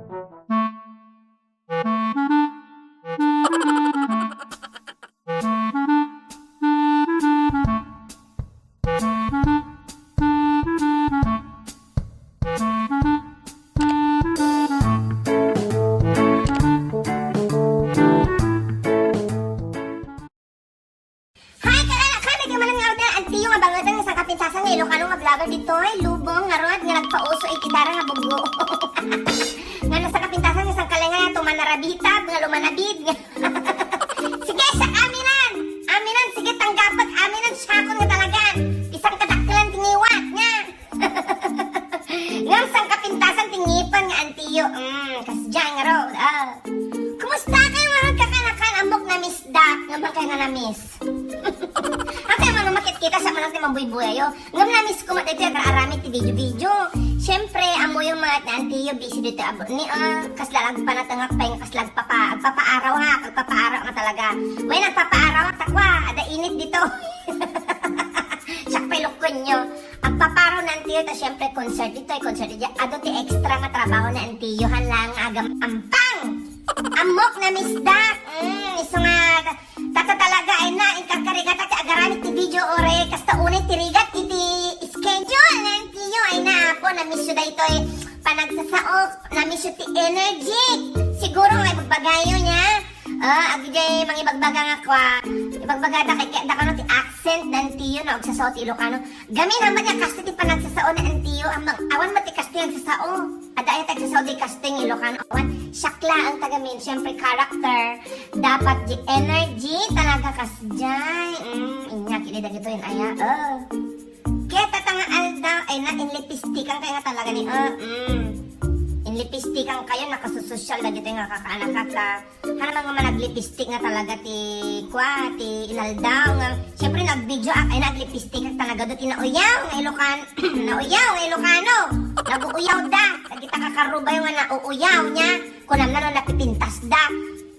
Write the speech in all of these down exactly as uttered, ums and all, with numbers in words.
Hi, kalala! Kami ti manen nga order, Antiyo nga bangeten nga sangkapintasan nga Ilocano nga vlogger ditoy lubong ngarud nga nagpauso iti dara nga bugo. Nga nasangkapintasan nga sangkalenga nga tumanarabitab nga lumanabid nga. Sige, siak aminan! Aminan, sige, tanggapek, aminan, siakon nga talagan. Ti sangkadakkelan ti ngiwat nga. Ngem sangkapintasan ti ngipen nga Antiyo. Mm, kasdiay ngarud. Ah. Kumusta kayo ngarud, kakanakan? Ammok na-missdak. Ngem kayo nga na-miss. Haankayo man makitkita sa manang ti mabuybuyayo. Ngem na-miss ko met ditoy agar-aramid ti video-video. Siyempre, ammoyo met ni Antiyo, busy ditoy abo-, ni, ah, kasla agpanatengak pay nga kasla agpapa-, agpapaaraw ha, agpapaaraw nga talaga. Wen, agpapaaraw, takwa, adda init ditoy. Siak pay lokkonyo. Agpapaaraw ni Antiyo ta siyempre concert ditoy, concert ditoy. Adu ti extra nga trabaho ni Antiyo, haan lang nga agam-ampang. Ammok na-missdak. Mm, isu nga ta-, ta-, talaga, ay na, inkarkarigata ti agaramid ti video, ore, kasta unay ti rigat iti schedule ni Antiyo, ay na, apo, na-missyo daytoy panagsasao, na-missyo ti energy. Siguro nga ibagbagayo niya. Ah, agidiay mangibagbaga nga kua. Ibagbagada kay, kay, dakano ti accent ni Antiyo no agsasao ti Ilocano. Gamin, awan met nga kastoy ti panagsasao ni Antiyo, ammang, awan met ti kastoy agsasao. Adda aya ti agsasao di kastoy nga Ilocano, awan. Siak laeng ta gamin, siyempre, character. Dapat di energy, talaga kasdiay. Mm, inya, kini dagito yun, aya. Oh. Kaya tatanga aldaw, ay na, inlipistikan kayo nga talaga ni, oh, mm. Inlipistikan kayo, nakasusosyal dagito nga kakaanakak ta. Haan man nga managlipstick nga talaga ti, kua, ti inaldaw nga, siyempre, nagbideoak, ay, naglipstickak talaga, dati nauyaw nga Ilocan-, nauyaw nga Ilocano, naguuyaw da, dagita kakarubayo nga nauuyaw niya, kunam na no napipintas da,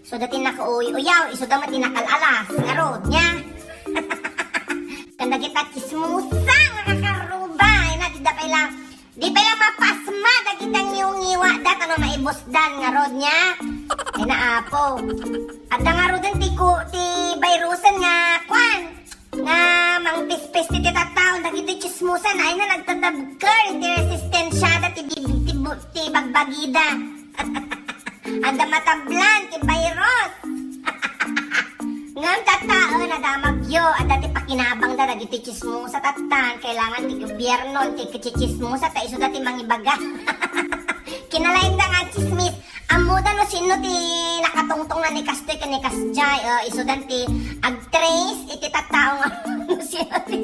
so, dati nakauuyaw, isu da met ti nakal-alas, ngarud niya. Kan dagita chismosa nga kakaruba, ay, na, di da pay lang, Di pay la mapasma dagiti ngiwngiwada ta no maibusdan ngarud niya. Ay na, apo. Adda ngaruden ti ku-, ti virusen nga, kuan, nga mangpispis ti tattaon dagiti chismosan, ay na, nagtatabker iti resistensiada ti bib-, ti bu-, ti bagbagida. Adda matablan ti virus. Ngem tatta, o, nadamagyo, adda ti pakinabangda dagiti chismosa tattan, kailangan ti gobierno ti kachichismosa ta isuda ti mangibaga. Kinalaingda nga chismis, ammoda no sinno ti nakatungtong na ni kastoy ken ni kasdiay, o, isudan ti agtrace iti tattao nga no sinno ti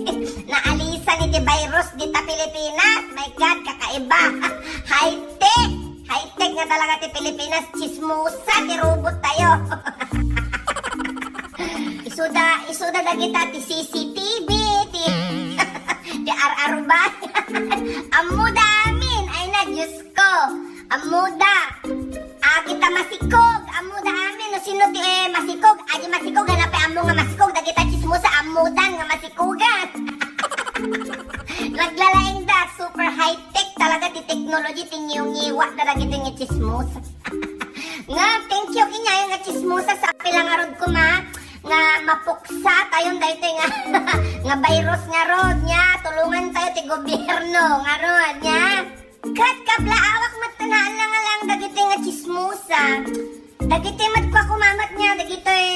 naalisan iti virus dita Pilipinas. My God, kakaiba. High-tech. High-tech nga talaga ti Pilipinas, chismosa ti robot tayo. Isuda, isuda dagita ti C C T V, ti, ti ar-aruba. Ammoda amin, ay na, Diyos ko. Ammoda. Agita masikog, ammoda amin, no sino ti, eh, masikog, adi masikog, hanapay ammo nga masikog, dagita chismosa, ammodan nga masikogan. Naglalaing da, super high-tech talaga ti technology, ti ngiwngiwa da dagiti nga chismosa. Nga, thank you, kinyayo nga chismosa, sa apil nga ngarud koma, nga mapuksa tayon daytoy nga, nga virus ngarud, nya, tulungan tayo ti gobierno, ngarud, nya. Ket kablaawak met ti naalang-alang dagiti nga chismosa. Dagiti met kua kumamat nya, dagitoy,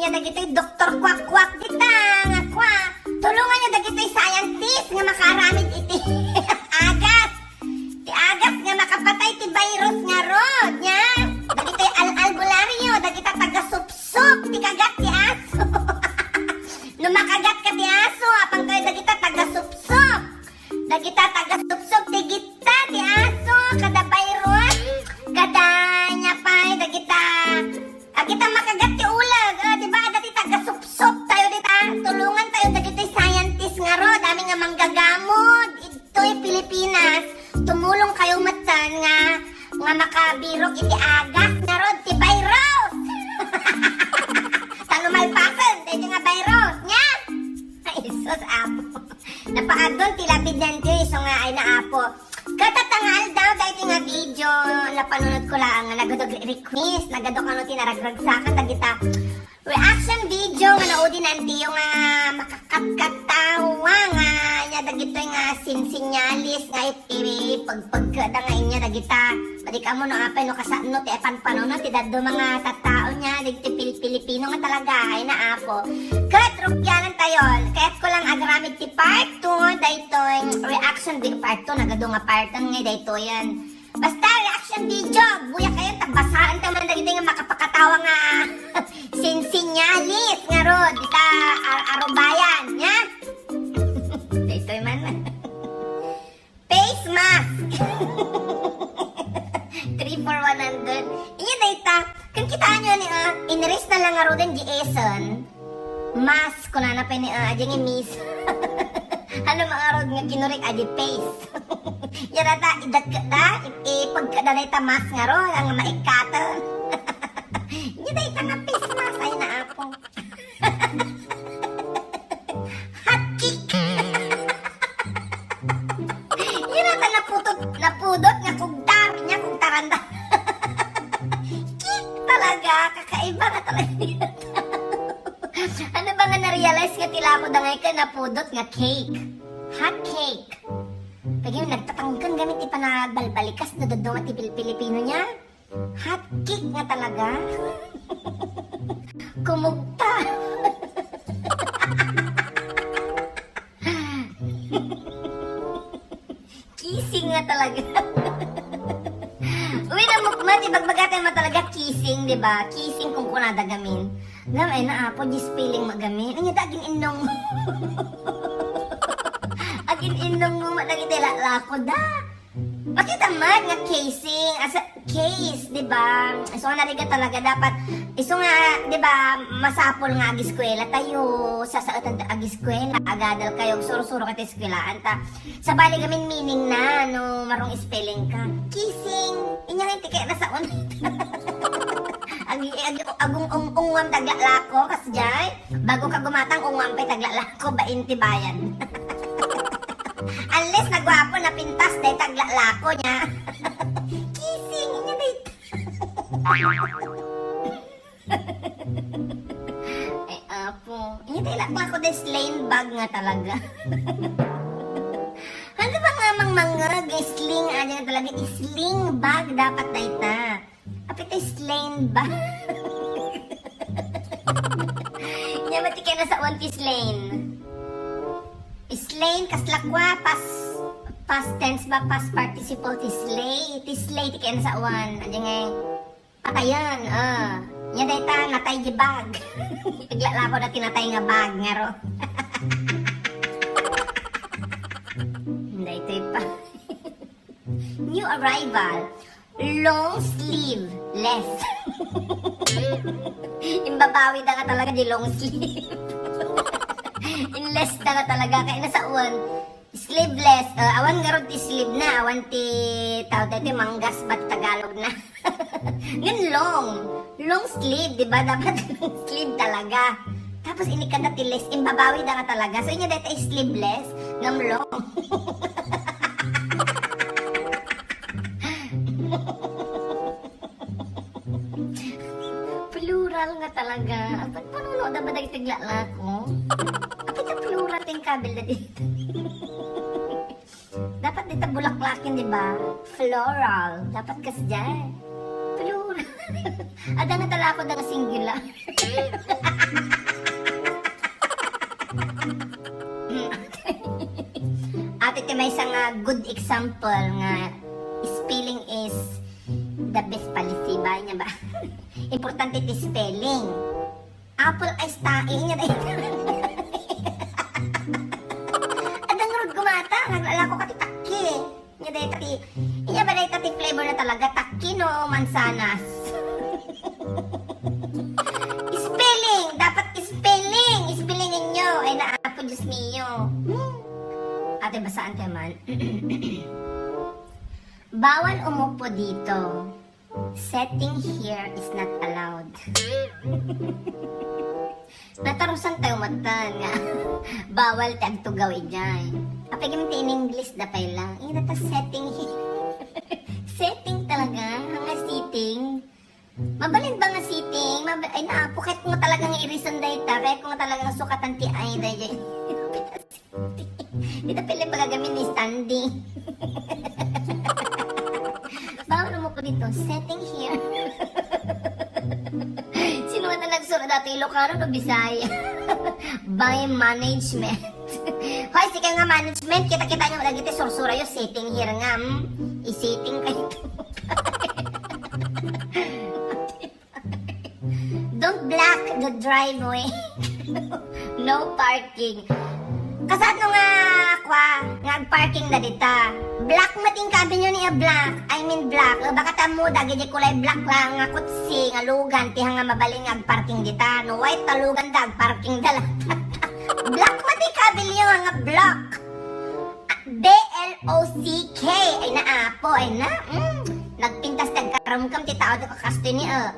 nya dagitoy doktor kuak-kuak dita, nga kua. Tulongan nya dagitoy scientist nga makaaramid iti agas. Ti agas nga makapatay ti virus ngarud, nya. Dagitoy al-albularyo, dagita taga-supsup ti kagat ti aso. No makagat ka ti aso, apan kayo dagita taga-supsup. Dagita taga-supsup ti gitta ti aso, kada virus, kada nya pay, dagita, dagita makagat ti uleg, ah, di ba? Adda ti taga-supsup tayo dita. Tulungan tayo dagiti scientist ngarud, amin nga manggagamod, idtoy Pilipinas. Tumulong kayo metten nga, nga makabirok iti agas ngarud ti virus. Ta no malpasen, daytoy nga virus, nya? Ay, sus, Apo. Napaagdon ti labid daytoy, isu nga, ay na, Apo. Ket tatta nga aldaw, Iti nga video, napanunot ko laeng nga nagado request, nagado kano ti naragragsakan dagita reaction video nga naudi na antiyo nga makakatkattawa nga nya dagitoy nga sinsinyalis nga ipagpagkada nga inya dagita. Madi kamo no apay no kasano ti apan panunot ti dadduma nga tattao nya, dagiti Pil-, Pilipino nga talaga, ay na apo. Ket rugyanan tayo, kayat ko lang agaramid ti part two, daytoy reaction di part two, nagado nga part one nga daytoyan. Basta reaction video, buya kayo, tagbasaan ta man dagiti nga makapakatawa nga sinsinyalis nga ro, dita ar-, arubayan, nya? Daytoy man. Face mask. Three for one hundred. Inya dayta, kan kitaan nyo ni, ah, inres na lang nga ro din, G S N. Mas, kunana pa ni, ah, ading miss. Ano mga rod nga kinurik, adi face. Yan ata, idagkada, i-, ipagkada na ita mas nga ro, ang maikatan. Yan ay ita nga face mask, ay na apo. Hot kick! Yan ata napudot, napudot nga kugtar, niya kugtaranda. Kick talaga, kakaiba nga talaga. Ano ba nga na-realize nga ti lako da ngay ka napudot nga cake? Hot cake. Kaya nagtatangkan gamit ti panagbalbalikas na dodonga ti Pil-, Pilipino niya. Hot cake nga talaga. Kumugta. Kissing nga talaga. Uy, namukma, di bagbagatan mo talaga, kissing, di ba? Kissing kung kunada gamin. Ngam, ay, naapo, di spelling magamin. Ano ta, agin innong mo? Agin innong mo, madagiti lalako da. Makita man nga casing, asa, case, di ba? Isu nga narigat talaga dapat, isu nga, di ba, masapul nga agiskwela tayo, sasaetan ta agiskwela, agadal kayo, suro-suro ka ti eskwelaan ta. Sabali gamin meaning na, no, marong spelling ka. Kissing, inya nga ti kaya nasaon. Agi, agi, agung ung-, ungwam taglalako, kasjay. Bago ka gumatang, ungwam pay taglalako, bain ti bayad. Unless nagwapo, napintas, day taglalako niya. Kissing, inya day. Ay, apo. Inya day laklako, day sling bag nga talaga. Ano ba nga mang mangag, sling, ano nga talaga, sling bag dapat dayta. Apay ti sling bag. Nya, mati kaya nasawan ti slain. Slain, kasla kua, past, past tense ba, past participle ti slay. Ti slay, ti kaya nasawan. Adi nga, patayan, ah. Nya, dayta, natay di bag. Iglalako na tinatay nga bag, nga ro. Daytoy pa. New arrival, long sleeveless. Imbabawi da nga talaga di long sleeve. Inless da nga talaga, kaya nasawan. Sleeveless, uh, awan nga rod ti sleeve na, awan ti tawag dati manggas bat Tagalog na. Ngan long, long sleeve, di ba? Dapat long sleeve talaga. Tapos inikada ti less, imbabawi da nga talaga. So, inya dayta sleeveless, ngam long. Plural nga talaga. Apay, panuno da ba dagiti aglalako? Apay, ta plural ti kabil da dito. Dapat dita bulaklakin, di ba? Floral. Dapat kasdiay. Plural. Ada nga talako da nga singular. Ati ti maysa nga good example nga spelling is the best policy ba? Nya ba? Importante ti spelling. Apple ice tae, inya dayta. Adda ngarud gumata, naglalako ka ti takki. Inya dayta ti, inya ba dayta ti flavor na talaga, takki no mansanas? Spelling! Dapat spelling! Spelling ninyo! Ay na, Apo Diyos mio. Hmm. Ate, basaan tayo man. Bawal umupo dito. Sitting here is not allowed. Natarusan tayo matan nga bawal ti agtugaw idiay. Apay gayam ti in English da pay lang. Ina ta sitting here. Setting talaga, nga setting. Mabalin ba nga setting? Mab- ay, naapo, kahit kung talagang irisan dayta, kahit kung talagang sukatan ti ay, dayta. Dita pili pagagamin ni Sandy. Bawal mo ko dito. Setting here. Sino nga nagsurat dati? Ilocano o Bisaya? By management. Hoy, sige nga management. Kita-kita niyo lagi ti sursura yo. Setting here nga. Hmm? I-setting kayo. Don't block the driveway. No parking. Kasano nga, kwa, nga agparking da dita? Black mating kabilyo ni a black. I mean black. Eh, baka tamo, dagiti kulay black lang nga kutsi, nga lugan, ti nga mabalin nga agparking dita. No white ta lugan da, agparking da lang. Black mating kabilyo nga black. B L O C K. Ay na, apo, ay na. Mm. Nagpintas ti agkarumkam ti tao, di ko kastoy ni, eh.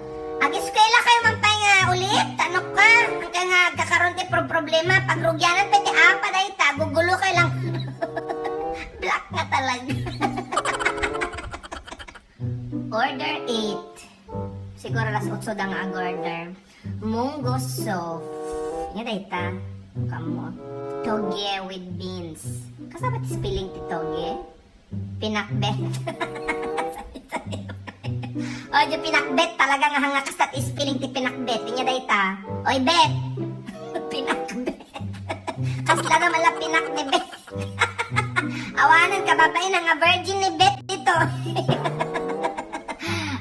Agiskwela kayo man pay nga ulit? Ano ka? Ang kaya nga agkakaroon ti pro-, problema. Pagrugianan pa ti apa, dayta. Gugulo kayo lang. Black nga talaga. Order eight. Siguro alas otso da nga ag-order. Munggo soup. Nga dayta. Kamo. Toge with beans. Kasaba ti spelling ti toge? Pinakbet. O, di pinakbet talaga nga hanga kasta ti spelling ti pinakbet. Nya dayta. Oy, bet. Pinakbet. Kasla naman la pinakbet. Awanan, kababain nga virgin ni Bet dito.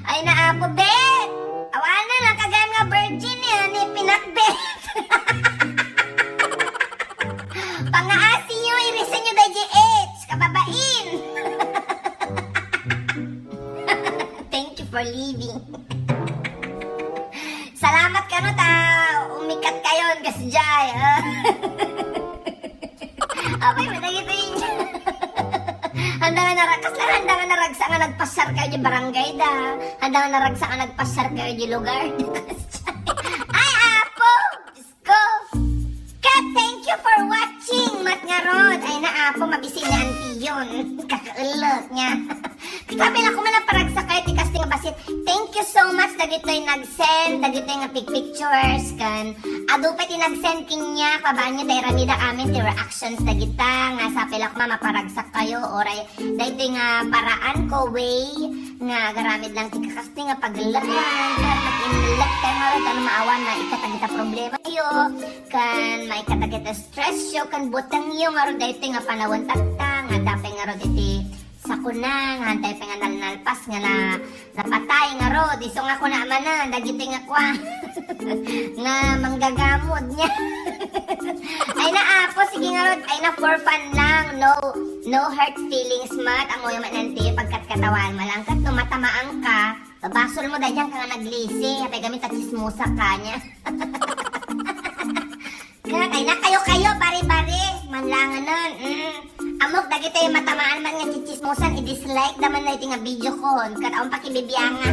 Ay na, apo, Bet! Awanan, ang kagayam nga virgin niya ni pinakbet. Pangaasi nyo, irisan nyo da G H, kababain. Thank you for living. Salamat kano ta umikat kayon, kasjay. Ah. Apay, madagitoy. Handa nga narag-, kasla handa nga naragsak nga nagpasyar kayo di barangay da. Handa nga naragsak nga nagpasyar kayo di lugar. Ay, apo! Diyos ko! Kat, thank you for watching! Mat nga rod! Ay na, apo, mabisin ni Auntie yun. Kakaulot niya. Kami lang kung manang paragsak kayo ti kasting basit. Thank you so much dagitoy nag-send, dagitoy nga pictures, kan adu pay ti nag-send kaniak, babaan nyo, dayta ramida amin ti reactions dagita, nga sapay la koma maparagsak kayo, oray daytoy nga paraan ko, way, nga agaramid lang ti kakasti nga paglakan, pero mag-inlak kayo nga rod, ano maawan, maikkat dagita problema yo, kan maikkat dagita stress yo, kan buteng yo, nga rod daytoy nga panawen tatta, nga dapay nga rod iti sakuna, nga hantay pay nga nalnalpas nga na, napatay nga rod. Isu nga kuna manen, dagiti nga kua, nga manggagamod niya. Ay na, apo, sige nga rod, ay na, for fun lang. No, no hurt feelings met. Ammoyo met, Auntie, pagkatkatawaan mo lang. Ket no matamaan ka, babasol mo, daydiay ka nga naglisi. Apay kami ta chismosa ka niya. Kaya kay na kayo-kayo, bari-bari, manlanganan. Mm. Ammok, dagitoy matamaan man nga chichismosan, i-dislike da man daytoy nga video ko. Ket awan pakibibianga.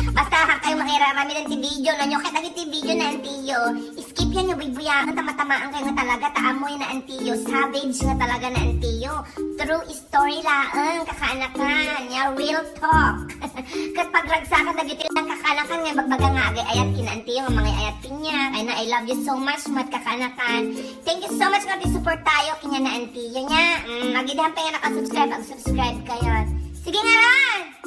Basta ha kayo mangiraramidan ti video, no? Nyo ket dagiti video na Auntie yo, skip yan yo, buybuyangan ta matamaan kayo nga talaga, ta ammoy na Auntie yo, savage nga talaga na Auntie yo. True story laeng, kakaanakan, nya real talk. Ket pagragsakan dagiti lang kakaanakan nga ibagbaga nga agay-ayat ken Auntie yo, nga mangay-ayat kaniak. Ay na, I love you so much, met kakaanakan. Thank you so much nga ti suportayo kaniak na Auntie yo. Nya, mm, agidian pay nga naka-subscribe, ag-subscribe kayo. Sige nga rod!